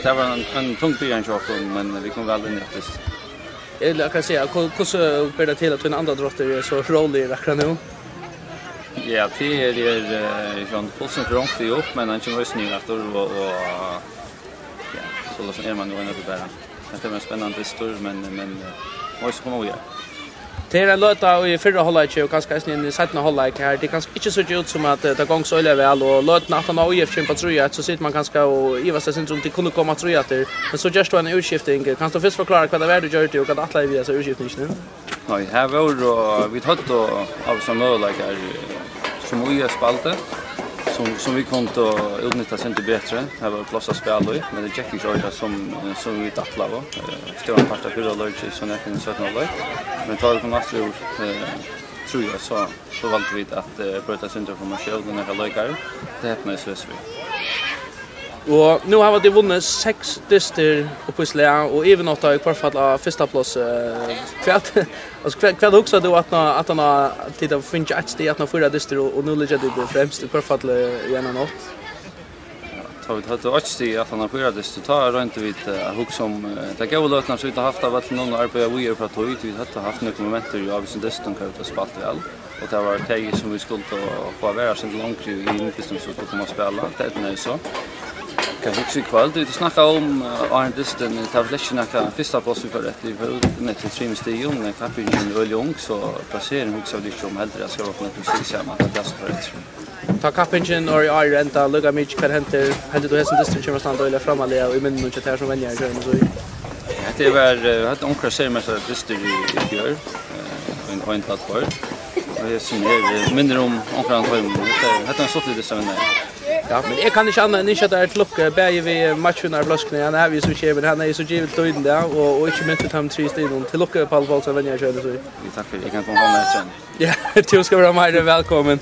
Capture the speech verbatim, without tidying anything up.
Tað var ein, ein tung byrjan hjá okkum, men vit komu væl inn í aftur. Eg vil akkurát siga, hva-, hvussu ber tað til, at tín andadráttur er so róligur akkurát nú? Ja, tað er, er, eh, sjón, pulsurin fer onkuntíð upp, men hann kemur eisini niður aftur, og, og, ja, so er man jú einaferð bara. Hetta er ein spennandi dystur, men, men, eh, má ikki koma víðari. Tað er ein løta í fyrra hálvleiki og kanska eisini inn í seinna hálvleik her. Tað er kanska ikki síggja út sum at, eh, tað gongur so øgiliga væl, og løtuna aftan á ÍF kemur upp á trý eitt, so situr man kanska og ivast eitt sindur um tit kunnu koma aftur í aftur. Men so gerst tú eina útskifting. Kanst tú fyrst forklára hvat tað var tú gjørdi og hvat ætlaði við hesa útskiftingini? Nei, her vóru, og vit høvdu ávísar møguleikar, eh, sum ÍF spældi, sum, sum vit kundu útnytta sindur betri. Her var pláss at spæla í, men tað gekk ikki ordiliga sum, eh, sum vit ætlaðu. Eh, stóran part av fyrra hálvleiki, so nakað í seinna hálvleik. Men tá vit komu aftur úr, eh, trý eitt, so, so valdu vit at, eh, broyta sindur formatión og nakrar leikarar. Tað hepnaðist Vesturvík. Og nú hava tit vunnið seks dystir upp í slag og yvirnáttað í hvørt fall á fyrsta pláss. Eh, hvat, altso, hvat, hvat hugsar tú at ná, at ná, tit hava fingið eitt stig, at ná fýra dystir og, og nú liggja tit fremst í hvørt fall, eh, í eina nátt? Ja, tá vit høvdu eitt stig, at ná fýra dystir, tá royndu vit, eh, at hugsa um, eh, tær góðu løturnar, sum vit hava havt av øllum, og arbeiða víðari frá tí. Vit høvdu havt nøkur momentir í ávísum dystum, har vit hava spælt væl. Og tað var tey, sum vit skuldu fáa at vera eitt sindur longri í hindistum, sum skuldu koma at spæla. Tað eydnaðist so. Hvat hugsa í kvøld? Vit snakka um, eh, áðrenn dystin, tað var slett ikki nakað fyrsta pláss, vit fóru eftir. Vit fóru út eftir trimum stigum, men kappingin er øgiliga ung, so plasering hugsa vit ikki um heldur, at skal okkum nakað stig saman, tað er tað sum fór eftir. Tá kappingin og í ár er enda, líka mikið hvat hendir, heldur tú hesin dysturin kemur at standa øgiliga framarliga í minninum hjá tær sum venjari hjá N S Í? Hetta var, eh, hetta onkra sermeistardystur í, í fjør, eh, ein, ein til tveir. Og hesin her, eh, minnir um onkran av teimum. Hetta, hetta er ein stuttlig dystur at vinna. Ja, men eg kann ikki annað enn ynskja tær til lukku, bæði við matchvinnarfløskuni, hann er við so kemur, hann er so givin til tíðin, ja, og, og ikki minst við teimum trý stigunum. Til lukku, Pál Poulsen, venjari hjá N S Í. Jú, takk fyri, eg kann koma fram eftir hann. Ja, tú skal vera meira enn vælkomin.